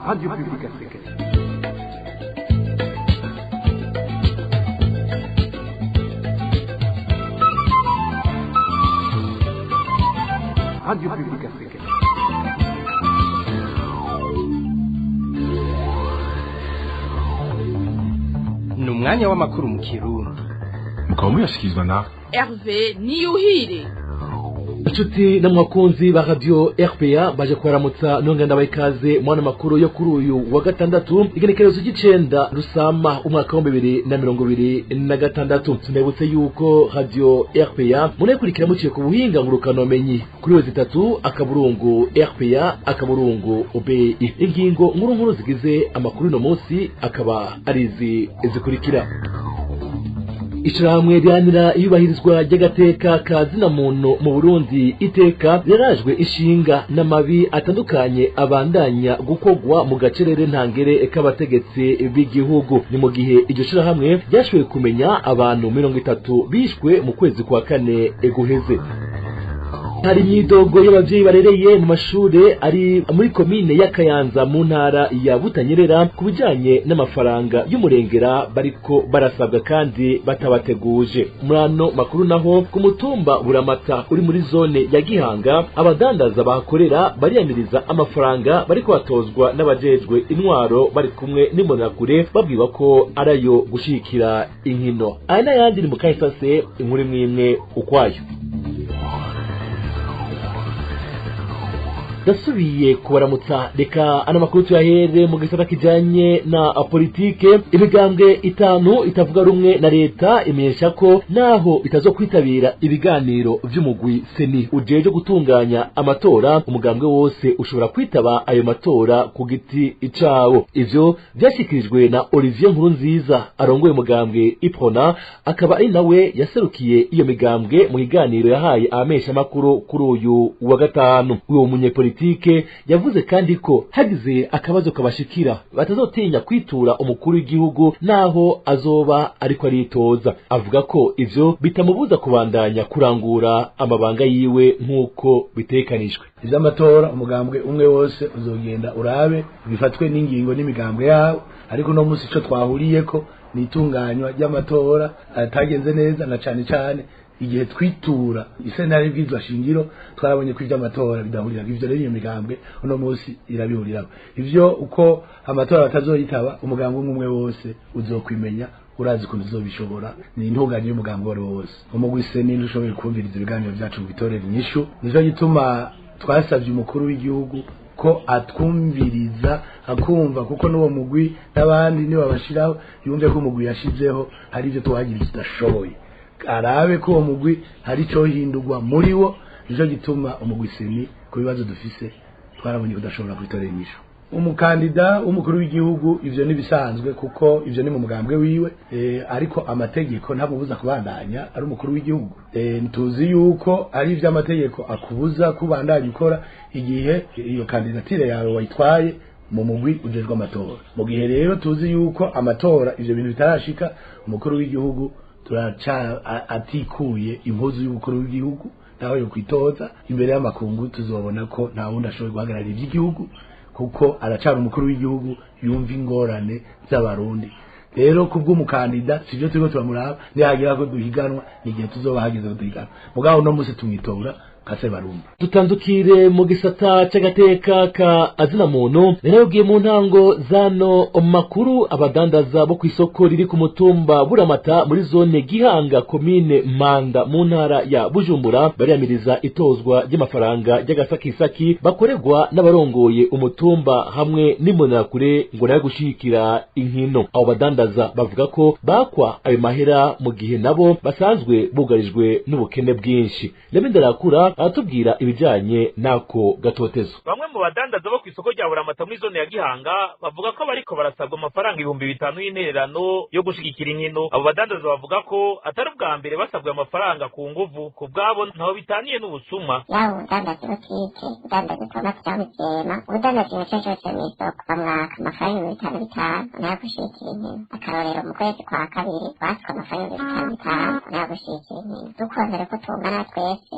Radio Publique Africaine. Radio Publique Africaine. Ni umwanya w'amakuru mu Kirundi. Mukaba muyashyikirizwa na Hervé Niyuhire. Inshuti n'abakunzi ba Radio RPA, baje kubaramutsa nongera ndabaha ikaze mwana makuru yo kuri uyu wa gatandatu, igenekerezo ry'icenda Rusama umwaka wa 2026. Tunabutse yuko Radio RPA munayikurikira muciye ku buhinga ngurukanomenyi kuri w3.rpa.obi. Ingingo nkuru nkuru zigize amakuru no munsi akaba ari izi zikurikira: Ishirahamwe riharanira iyubahirizwa ry'agateka ka zina muntu mu Burundi, Iteka, rirajwe ishinga n'amabi atandukanye abandanya gukorwa mu gacerere ntangere k'abategetsi b'igihugu. Ni mu gihe iryo shirahamwe ryashoboye kumenya abantu 30 bishwe mu kwezi kwa kane guheze. Hari imyidogo y'abavyeyi barereye mu mashure ari muri komine ya Kayanza mu ntara ya Butanyerera ku bijanye n'amafaranga y'umurengera bariko barasabwa kandi batabateguje. Muri ano makuru naho, ku mutumba Buramata uri muri zone ya Gihanga, abadandaza bahakorera bariyamiriza amafaranga bariko batozwa n'abajejwe intwaro bari kumwe n'imbonerakure, babwiwa ko arayo gushigikira inkino. Aya n'ayandi ni mu kahise, inkuru imwe imwe ukwayo. Ndasubiye kubaramutsa. Reka ano makuru tuyahere mu gisata kijanye na politike. Imigambwe itanu itavuga rumwe na leta imenyesha ko naho itazokwitabira ibiganiro vy'umugwi CENI ujeje gutunganya amatora, umugambwe wose ushobora kwitaba ayo matora ku giti cawo. Ivyo vyashikirijwe na Olivier Nkurunziza arongoye umugambwe Iprona, akaba ari nawe yaserukiye iyo migambwe mu kiganiro yahaye abamenyesha makuru kuri uyu wa gatanu. Uwo munyepolitike yavuze kandi ko hagize akabazo kabashikira batazotinya kwitura umukuru w'igihugu naho azoba ariko aritoza. Avuga ko ivyo bitamubuza kubandanya kurangura amabanga yiwe nk'uko bitekanijwe. Ivy'amatora, umugambwe umwe wose uzogenda urabe bifatwe n'ingingo n'imigambwe yawo, ariko uno munsi ico twahuriyeko ni itunganywa ry'amatora atagenze neza, na cane cane igihe twitura isentare y'ibwirizwa shingiro twarabonye ko ivy'amatora bidahurira. Ivyo rero iyo migambwe uno munsi irabihuriraho. Ivyo uko amatora batazoyitaba, umugambwe umwe umwe wose uzokwimenya, urazi ukuntu uzobishobora. Ni intunganye y'umugambwe uwo ari wo wose. Umugwi CENI ntushoboye kumviriza ibiganiro vyacu mu bitorera inyishu. Nico gituma twasavye umukuru w'igihugu ko atwumviriza, akumva, kuko n'uwo mugwi n'abandi niwe babashiraho, yumve ko umugwi yashizeho hari ivyo tuhagira tudashoboye, arabe ko uwo mugwi hari ico hindurwa muri wo. Nico gituma umugwi CENI ku bibazo dufise twarabonye kudashobora kubitorera inyishu. Umukandida w'umukuru w'igihugu, ivyo nibisanzwe, kuko ivyo ni mu mugambwe wiwe, ariko amategeko ntamubuza kubandanya ari umukuru w'igihugu. Tuzi yuko ari ivy'amategeko akubuza kubandanya ukora igihe iyo kandidatire yawe wayitwaye mu mugwi ujejwe amatora. Mu gihe rero tuzi yuko amatora ivyo bintu bitarashika, umukuru w'igihugu turaca atikuye impuzu y'umukuru w'igihugu naho yo kwitoza imbere y'amakungu, tuzobona ko nta wundi ashoboye guhagararira ivy'igihugu, kuko aracara umukuru w'igihugu yumva ingorane z'Abarundi. Rero kubw'umukandida sivyo turiko turamuraba, nihagira ko duhiganwa nigihe tuzoba hageze ko duhiganwa, mugabo uno munsi tumwitora kase Barundi. Tutandukire mu gisata c'agateka ka azina muntu. Narabwiye mu ntango zano makuru, abadandaza bo kw'isoko riri ku mutumba Buramata muri zone Gihanga, komine Manda, mu ntara ya Bujumbura, bariyamiriza itozwa ry'amafaranga ry'agasakisaki bakorerwa n'abarongoye umutumba hamwe n'imbonerakure ngo nayo gushigikira inkino. Abo badandaza bavuga ko bakwa ayo mahera mu gihe nabo basanzwe bugarijwe n'ubukene bwinshi. Remy Ndarakura aratubwira ibijanye n'ako gatotezo. Bamwe mu badandaza bo kw'isoko rya Buramata muri zone ya Gihanga bavuga ko bariko barasabwa amafaranga 5000 y'intererano yo gushigikira inkino. Abo badandaza bavuga ko atari ubwa mbere basabwa amafaranga ku nguvu, ku bwabo ntaho bitaniye n'ubusuma. Yaba ubudandaza butike, ubudandaza itomati cyangwa ivyema, ubudandaza ikintu cose cose mw'isoko, bamwaka amafaranga 5000 5000 nayo gushigikira inkino. Akarorero, mu kwezi kwa kabiri batswe amafaranga 5000 5000 nayo gushigikira inkino. Dukunze rero ko tungana twese.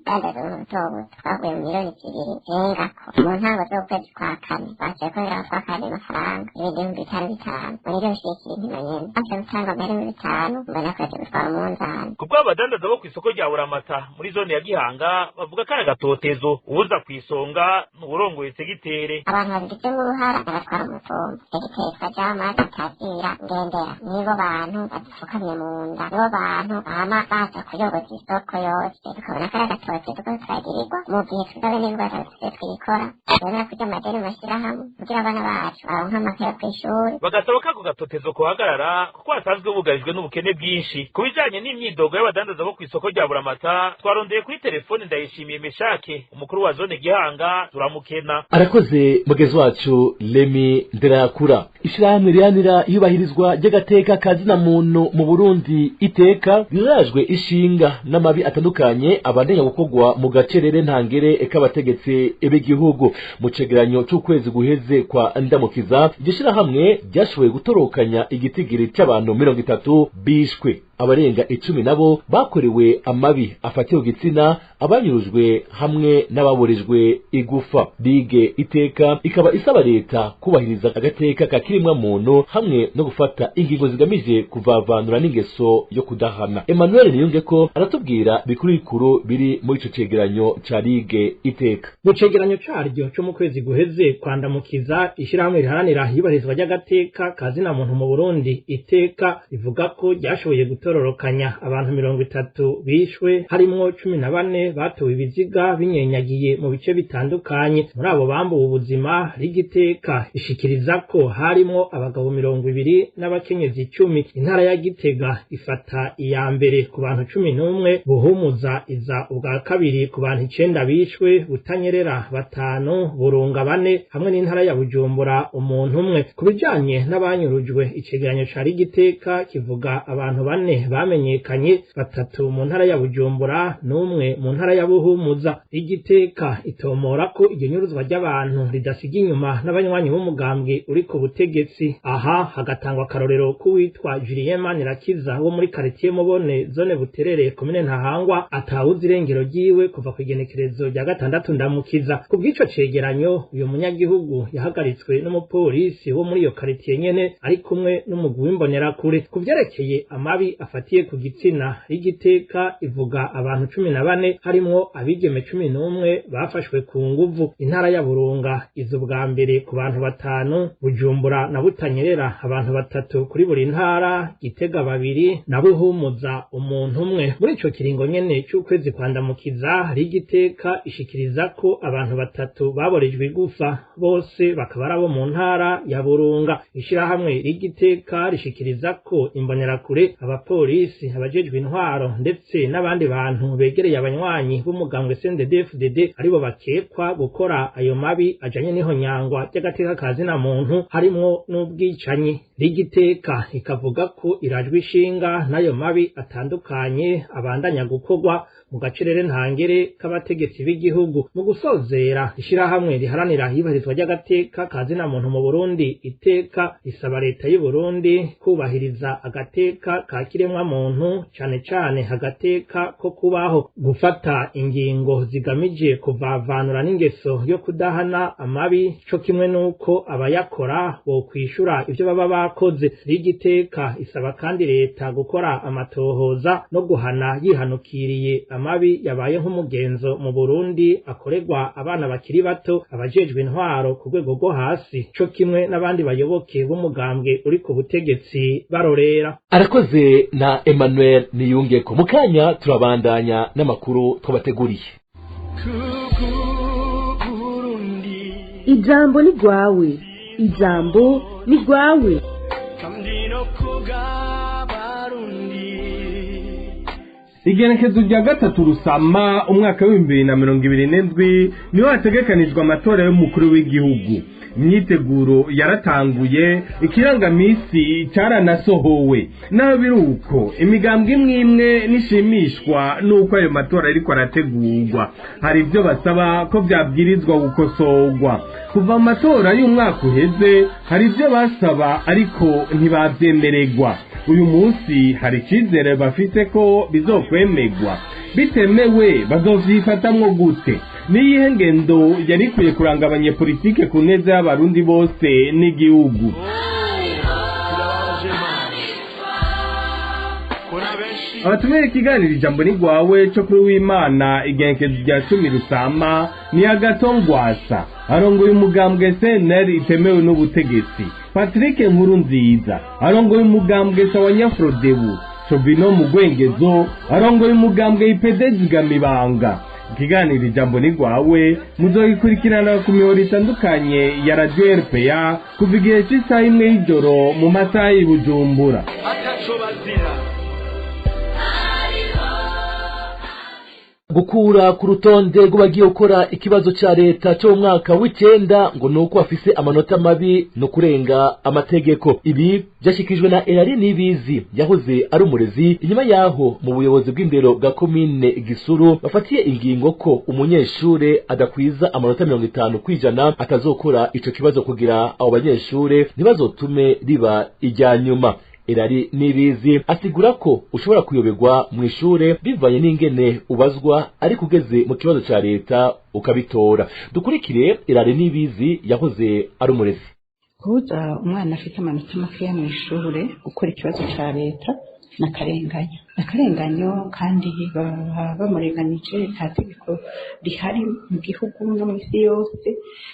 Kudandaza ubuntu buto buto twavuye mu miliyoni 2 zirengako mu ntango z'ukwezi kwa kane, baciye kongera batwaka ayandi mafaranga ibindi 5000 5000 muri ryo gushigikira inkino nyene. Baciye gutanga amahera 5000, mbona kwezi gutwara umunzani. Kubwo abadandaza bo kw'isoko rya Buramata muri zone ya Gihanga bavuga ko ari agatotezo, uwuza kw'isonga ni uwurongoye segitere. Abantu babigizemo uruhara n'abatwara umutumba, segiteri twajama batazira ngendera, nibo bantu badupfukamye mu nda, nibo bantu bama baza kuyogoza isoko yose. Tukabona ko ari agatotezo ko turagirirwa mu gihe tuzabe n'ibibazo dufite twikora, tubona kurya amadeni mu mashyirahamwe kugira abana bacu baronke amakaye yo kw'ishuri. Bagasaba ko ako gatotezo kohagarara kuko basanzwe bugarijwe n'ubukene bwinshi. Ku bijanye n'imyidogo y'abadandaza bo kw'isoko rya Buramata, twarondeye kuri telefone Ndayishimiye Meshake, umukuru wa zone Gihanga, turamukena. Arakoze mugezi wacu Lemi Nderakura. Ishirahamwe riharanira iyubahirizwa ry'agateka ka zina muntu mu Burundi iteka rirajwe ishinga n'amabi atandukanye abandanya gukorwa mu gacerere ntangere k'abategetsi b'igihugu. Mu cegeranyo c'ukwezi guheze kwa Ndamukiza, iryo shirahamwe ryashoboye gutorokanya igitigiri c'abantu 30 bishwe, abarenga 10 nabo bakorewe amabi afatiye ku gitsina, abanyurujwe hamwe n'ababurijwe igufa. Ligue Iteka ikaba isaba leta kubahiriza agateka ka kiremwa muntu hamwe no gufata ingingo zigamije kuvavanura n'ingeso yo kudahana. Emmanuel Niyongeko aratubwira bikuru bikuru biri muri ico cegeranyo ca Ligue Iteka. Mu cegeranyo caryo co mu kwezi guheze kwandamukiza, ishirahamwe riharanira iyubahirizwa ry'agateka ka zina muntu mu Burundi Iteka rivuga ko ryashoboye gutororokanya abantu 30 bishwe, harimwo 14 batowe ibiziga binyenyagiye mu bice bitandukanye. Muri abo bambuwe ubuzima, Rigiteka ishikiriza ko harimwo abagabo 20 n'abakenyezi 10. Intara ya Gitega ifata iya mbere ku bantu 11, Buhumuza iza ubwa kabiri ku bantu 9 bishwe, Butanyerera 5, Burunga 4, hamwe n'intara ya Bujumbura umuntu umwe. Ku bijanye n'abanyurujwe, icegeranyo ca Rigiteka kivuga abantu 4 bamenyekanye, 3 mu ntara ya Bujumbura n'umwe mu ntara ya Buhumuza. Igiteka itomora ko iryo nyuruzwa ry'abantu ridasiga inyuma n'abanywanyi b'umugambwe uri ku butegetsi. Aha hagatangwa akarorero k'uwitwa Julien Manirakiza wo muri quartier Mubone, zone Buterere, komine Ntahangwa, atawuzi irengero ryiwe kuva ku igenekerezo rya 6 Ndamukiza. Ku bw'ico cegeranyo, uyu munyagihugu yahagaritswe n'umupolisi wo muri iyo quartier nyene ari kumwe n'umugwi w'imbonerakure. Ku vyerekeye amabi afatiye ku gitsina, Rigiteka ivuga abantu 14 harimwo abigeme 11 bafashwe ku nguvu. Intara ya Burunga iza ubwa mbere ku bantu 5, Bujumbura na Butanyerera abantu 3 kuri buri ntara, Gitega 2 na Buhumuza umuntu umwe. Muri ico kiringo nyene c'ukwezi kwandamukiza, Rigiteka ishikiriza ko abantu 3 baborejwe igufa, bose bakaba ari abo mu ntara ya Burunga. Ishirahamwe Rigiteka rishikiriza ko imbonerakure, abapolisi, abajejwe intwaro ndetse n'abandi bantu begereye abanywanyi b'umugambwe CNDD-FDD aribo bakekwa gukora ayo mabi ajanye n'ihonyangwa ry'agateka ka zina muntu, harimwo n'ubwicanyi. Rigiteka ikavuga ko irajwe ishinga n'ayo mabi atandukanye abandanya gukorwa mu gacerere ntangere k'abategetsi b'igihugu. Mu gusozera, ishirahamwe riharanira iyubahirizwa ry'agateka ka zina muntu mu Burundi Iteka risaba leta y'u Burundi kubahiriza agateka ka kiremwa muntu, cane cane agateka ko kubaho, gufata ingingo zigamije kuvavanura n'ingeso yo kudahana amabi, co kimwe n'uko abayakora bokwishura ivyo baba bakoze. Rigiteka isaba kandi leta gukora amatohoza no guhana yihanukiriye amabi yabaye nk'umugenzo mu Burundi akorerwa abana bakiri bato, abajejwe intwaro ku rwego rwo hasi, co kimwe n'abandi bayoboke b'umugambwe uri ku butegetsi barorera. Arakoze na Emmanuel Niyungeko. Mu kanya turabandanya n'amakuru twabateguriye. Ijambo ni rwawe, ijambo ni rwawe. Igenekezo rya 3 Rusama umwaka w'2027 niho hategekanijwe amatora y'umukuru w'igihugu. Imyiteguro yaratanguye, ikirangamisi cyaranasohowe. Naho biri uko, imigambwe imwe imwe nishimishwa n'uko ayo matora ariko arategurwa. Hari ibyo basaba ko byabwirizwa gukosorwa. Kuva mu matora y'umwaka uheze hari ibyo basaba ariko ntibavyemererwa. Uyu munsi hari icyizere bafite ko bizokwemerwa. Bitemewe bazovyifatamwo gute? Niyihe ngendo yari ikwiye kuranga abanyepolitike ku neza y'abarundi bose n'igihugu? Abatumire ikiganiro Ijambo ni Rwawe co kuri w'Imana igenekerezo rya 10 Rusama ni Agathon Rwasa arongoye umugambwe CNL itemewe n'ubutegetsi, Patrick Nkurunziza arongoye umugambwe Sawanyafrodebu, Chobino Mugwengezo arongoye umugambwe IPD Zigamibanga. Ikiganiro Ijambo ni Rwawe muzogikurikirana ku mihoro itandukanye ya Radio RPA kuva igihe c'isaha 1 y'ijoro mu masaha y'i Bujumbura. Gukura ku rutonde rw'abagiye gukora ikibazo ca leta cyo mu mwaka w'icenda ngo nuko afise amanota mabi no kurenga amategeko. Ibi byashikijwe na Erari Nibizi yahoze ari umurezi, inyuma yaho mu buyobozi bw'indero bwa komine Gisuru bafatiye ingingo ko umunyeshure adakwiza amanota 50% atazokora ico kibazo kugira abo banyeshure ntibazotume riba ijya nyuma. Erari Nibizi asigura ko ushobora kuyoberwa mu ishure bivanye n'ingene ubazwa ariko ugeze mu kibazo ca leta ukabitora. Dukurikire Erari Nibizi yahoze ari umurezi. Kubuza umwana afite amanota makeya mu ishure gukora ikibazo ca leta n'akarenganyo, n'akarenganyo kandi baba bamurenganije. Nta tegeko rihari mu gihugu no mu isi yose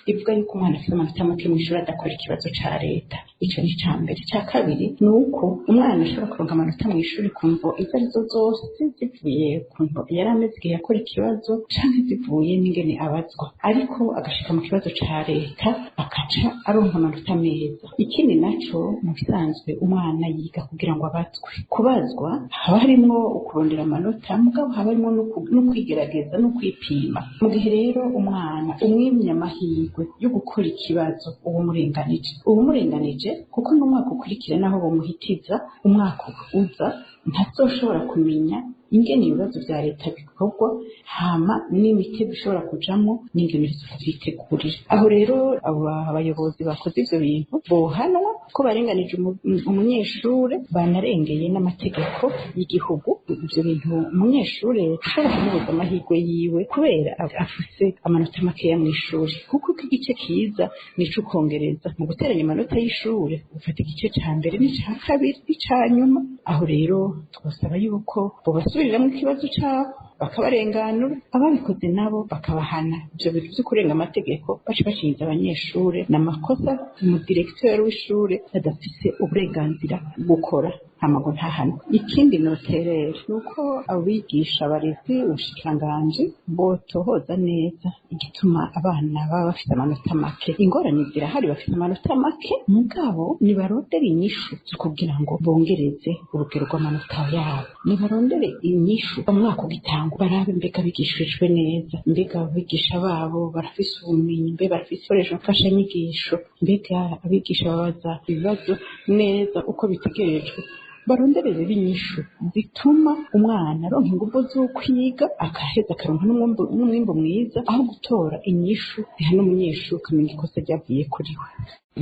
rivuga yuko umwana afite amanota make mu ishuri adakora ikibazo ca leta. Ico ni ica mbere. Ica kabiri ni uko umwana ashobora kuronka amanota mu ishuri ku mvo izo arizo zose, zivuye ku mvo yari ameze igihe yakora ikibazo canke zivuye n'ingene abazwa, ariko agashika mu kibazo ca leta akaca aronka amanota meza. Ikindi naco, mu bisanzwe umwana yiga kugira ngo abazwe. Kubazwa haba harimwo ukurondera amanota, mugabo haba harimwo no kwigerageza no kwipima. Mu gihe rero umwana umwimye amahirwe yo gukora ikibazo, uba umurenganije, uba umurenganije kuko n'umwaka ukurikira naho bamuhitiza, umwaka uza ntazoshobora kumenya ingene ibibazo vya leta bikorwa, hama n'imitego ishobora kujamwo n'ingene vyitegurira. Aho rero abo abayobozi bakoze ivyo bintu bohanwa ko barenganije umunyeshure, banarengeye n'amategeko y'igihugu. Ivyo bintu umunyeshure ushobora kumubuza amahirwe yiwe kubera afise amanota makeya mw'ishure, kuko uko igice kiza nico ukongereza mu guteranya amanota y'ishure, ufata igice ca mbere n'ica kabiri n'ica nyuma. Aho rero twosaba yuko bobasubiriramwo ikibazo cabo bakabarenganura, ababikoze nabo bakabahana. Ivyo bintu vyo kurenga amategeko baca bashinza abanyeshure n'amakosa umudirekiteri w'ishure adafise uburenganzira gukora hama ngo ntahanwe. Ikindi noterera ni uko abigisha abarezi ubushikiranganji botohoza neza igituma abana baba bafise amanota make. Ingorane zirahari, bafise amanota make, mugabo nibarondere inyishu zo kugira ngo bongereze urugero rw'amanota yabo. Nibarondere inyishu umwaka ugitangwa, barabe mbega bigishijwe neza, mbega abigisha babo barafise ubumenyi, mbe barafise ibikoresho mfashanyigisho, mbega abigisha babaza ibibazo neza uko bitegerejwe. Barondere rero inyishu zituma umwana aronka inguvu z'ukwiga, akaheza akaronka n'umwimbu mwiza, aho gutora inyishu zihana umunyeshuri ukamenya ikosa ryavuye kuri we.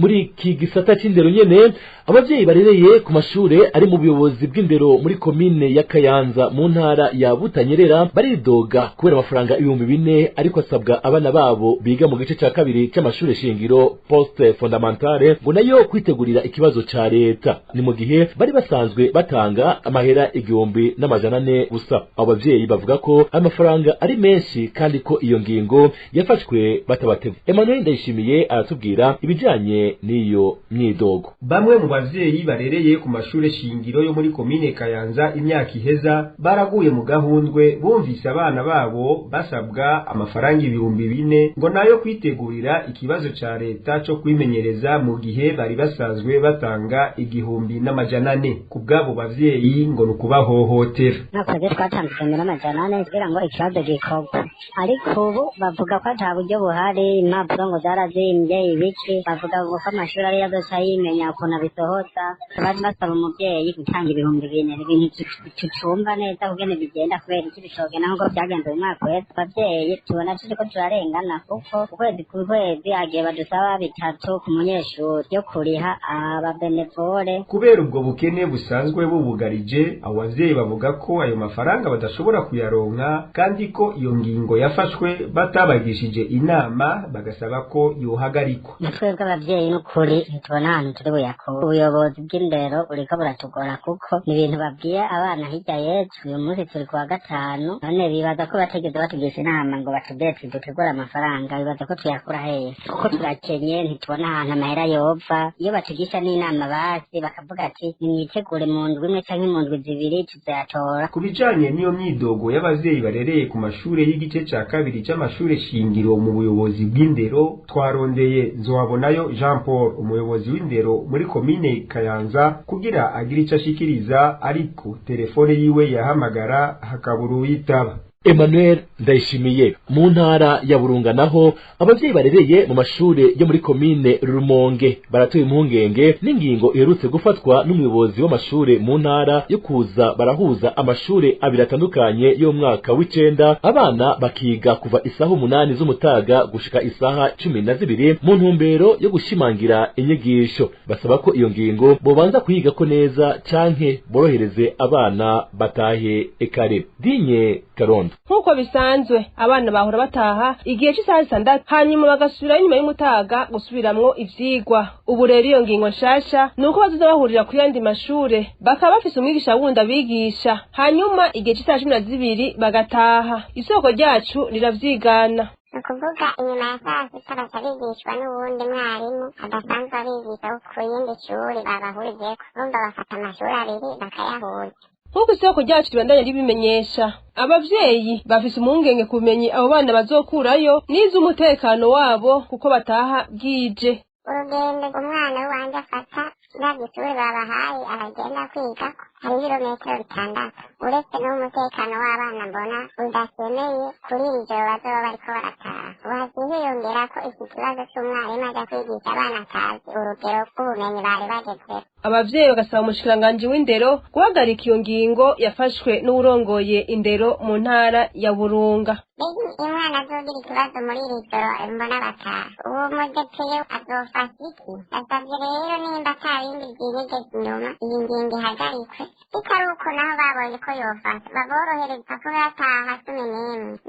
Muri iki gisata c'indero nyene, abavyeyi barereye ku mashure ari mu buyobozi bw'indero muri komine ya Kayanza mu ntara ya Butanyerera baridoga kubera amafaranga 4000 ariko asabwa abana babo biga mu gice ca kabiri c'amashure shingiro poste fondamentale ngo nayo kwitegurira ikibazo ca leta. Ni mu gihe bari basanzwe batanga amahera 1400 gusa. Abo bavyeyi bavuga ko amafaranga ari menshi kandi ko iyo ngingo yafashwe batabateguye. Emmanuel Ndayishimiye aratubwira ibijanye niyo myidogo. Bamwe mu bavyeyi barereye ku mashure shingiro yo muri komine Kayanza imyaka iheza baraguye mu gahundwe bumvise abana babo basabwa amafaranga 4000 ngo nayo kwitegurira ikibazo ca leta co kwimenyereza, mu gihe bari basanzwe batanga 1400. Ku bwabo bavyeyi ngo nukubahohotera. Nakoze twatanze 1400 kugira ngo ikibazo gikorwe, ariko ubu bavuga ko ata buryo buhari, impapuro ngo zarazimbye ibiki, bavuga ngo Ngo ko amashuri ariyo azoca yimenya ukuntu abisohoza. Bari basaba umuvyeyi gutanga 4000, ibintu tucumva neza kugene bigenda, kubera iki bishogena nkuko vyagenze mu mwaka uheze. Abavyeyi tubona turiko turarengana, kuko ukwezi ku kwezi hagiye badusaba 3 ku munyeshuri yo kuriha ababenevore. Kubera ubwo bukene busanzwe bubugarije, abo bavyeyi bavuga ko ayo mafaranga badashobora kuyaronka, kandi ko iyo ngingo yafashwe batabagishije inama, bagasaba ko yohagarikwa. Twebwe abavyeyi n'ukuri ntitubona ahantu turi buyakure. Ubuyobozi bw'indero buriko buratugora, kuko ni ibintu babwiye abana hirya y'ejo. Uyu munsi turi kuwa gatanu, none bibaza ko batigeze batugisha inama ngo batubwire tuti dutegure amafaranga, bibaza ko tuyakura hehe? Kuko turakenye, ntitubona ahantu amahera yova. Iyo batugisha n'inama basi bakavuga ati nimwitegure mu ndwi imwe canke mu ndwi 2 tuzayatora. Ku bijanye n'iyo myidogo y'abavyeyi barereye ku mashure y'igice ca kabiri c'amashure shingiro mu buyobozi bw'indero, twarondeye Nzohabonayo Jean Paul, umuyobozi w'indero muri komine Kayanza, kugira agire ico ashikiriza, ariko telefone yiwe yahamagara hakabura uwitaba. Emmanuel Ndayishimiye. Mu ntara ya Burunga naho, abavyeyi barereye mu mashure yo muri komine Rumonge baratuye impungenge n'ingingo iherutse gufatwa n'umuyobozi w'amashure mu ntara yo kuza barahuza amashure abiri atandukanye yo mwaka w'icenda, abana bakiga kuva isaha 8 z'umutaga gushika isaha 12 mu ntumbero yo gushimangira inyigisho. Basaba ko iyo ngingo bobanza kuyiga ko neza canke borohereze abana batahe ekare. Dinye Karondo. Nkuko bisanzwe, abana bahora bataha igihe cy'isaha 6, hanyuma bagasubira inyuma y'umutaga gusubiramwo ivyigwa. Ubu rero iyo ngingo nshasha nuko bazoza bahurira ku yandi mashure, bakaba bafise umwigisha wundi abigisha, hanyuma igihe cy'isaha 12 bagataha. Isoko ryacu riravyigana. Ni ukuvuga inyuma ya saa 6 baca bigishwa n'uwundi mwarimu adasanzwe abigisha ku yindi shuri babahurijeko. Urumva bafata amashuri abiri bakayahuza. Nkuko isoko ryacu ribandanya ribimenyesha, abavyeyi bafise impungenge kumenyi abo bana bazokurayo n'iz'umutekano wabo, kuko bataha bwije. Urugendo umwana wanje afata ndavye ishure babahaye aragenda kwigako hari ibirometero 6. Uretse n'umutekano w'abana mbona udakeneye kuri iri joro bazoba bariko barataha. Uhaciye hiyongerako iki kibazo c'umwarimu aja kwigisha abana atazi urugero rw'ubumenyi bari bagezeko. Abavyeyi bagasaba umushikiranganji w'indero guhagarika iyo ngingo yafashwe n'uwurongoye indero mu ntara ya Burunga. Mbega umwana azogira ikibazo muri iri joro mbona bataha, uwo mudepeye azofasha iki? Basavye rero nimba ata bindi vyinyegeza inyuma, iyi ngingo ihagarikwe. Bitari uko naho babonye ko yofasha, baborohereza ko bataha 11.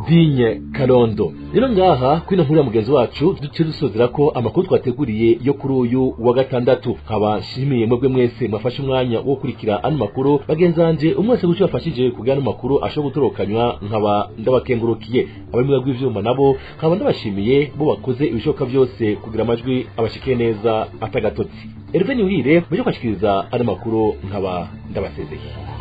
Dinye Karondo. Rero ngaha kwino nkuru ya mugenzi wacu duce dusozera ko amakuru twateguriye yo kuri uyu wa gatandatu. Nkaba nshimiye mwebwe mwese mwafashe umwanya wo gukurikira ano makuru. Bagenzanje umwe wese guco yafashije kugira ano makuru ashobora gutorokanywa, nkaba ndabakengurukiye. Abari mu bw'ivyuma nabo nkaba ndabashimiye, bo bakoze ibishoboka byose kugira amajwi abashikiye neza atagatotsi. Hervé Niwire muje kwashikiriza ano makuru, nkaba ndabasezeye.